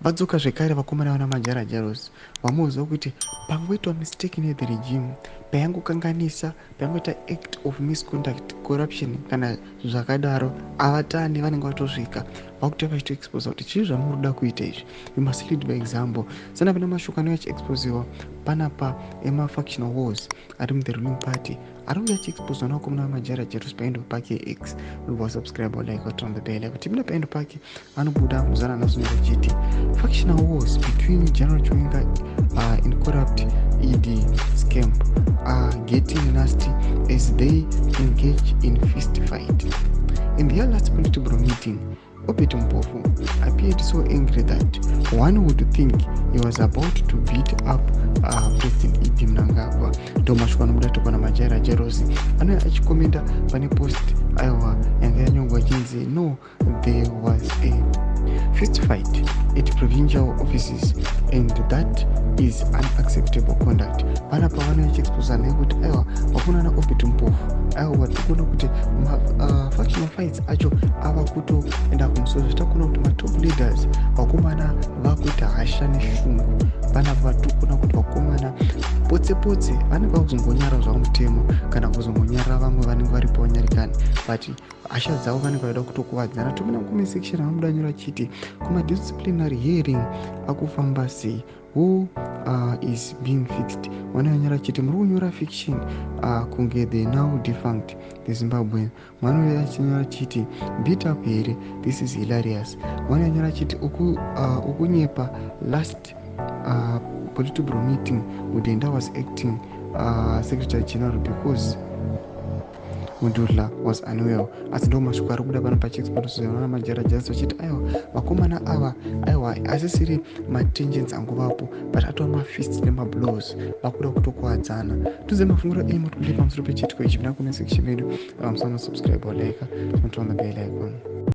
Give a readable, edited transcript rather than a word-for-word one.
Vadzoka zvekare vakomana vana Majara Jairos. Vamuudza kuti pangoitwa mistake nethe regime, payangokanganisa, payangoita act of misconduct, corruption kana zvakadaro, avatani vanenge vatosvika vakuti vachitoexposa kuti chii zvamuri kuda kuita izvi. You must lead by example. Sana pana mashoko anenge achiexposiwa panapa emafactional wars ari muthe ruling party ari kuuya achiexposwa navakomana vamajara Jairos paendo pake X. Unobva wasubscribe, like, waturn the bell kuti muna paendo pake anobuda muzana anozonyora chiti factional wars between General Chiwenga and corrupt ED scamp are getting nasty as they engage in fist fight. In their last Politburo meeting, Obert Mpofu appeared so angry that one would think he was about to beat up President ED Mnangagwa. Ndo mashoko anobuda tokona Majaira Jairos anouya achikomenda pane post, aiwa, yanga yanyorwa chinzi no, there was a fist fight at provincial offices and that is unacceptable conduct. Panapa vanouya chiexposa nekuti aiwa, vakomana naObert Mpofu, aiwa, tikuona kuti mafactional fights acho ava kutoenda kumusoro. Zvitakuona kuti matop leaders, vakomana, vakuita hasha neshungu. Panapa tikuona kuti vakomana potse potse vanenge vakuzongonyara zvavo mutemo kana kuzongonyarara vamwe vanenge varipo vanyarikani, but hasha dzavo vanenge vaida kutokuvadzana. Tomina comment section vanobuda nyora chiti kumadisciplinary hearing akufamba sei? Who is being fixed? Vanonyora chiti muri kunyora fiction kunge the now defunct The Zimbabwean. Mwana achinyora chiti beat up here, this is hilarious. Mwana chiti ukunyepa, last Politburo meeting Mudenda was acting secretary general because Mududla was unwell. Asi ndo mashoko ari kubuda pano pachiexposana Majara Jairos vachiti aiwa, vakomana ava, aiwa, asisiri matensions angovapo, but atova mafist nemablows, vakuda kutokuwadzana. Tuze mafungiro enyu muri kudii pamusoro pechiitiko ichi? Muna comment section medu. Musana subscribe or like, turn on the bell icon.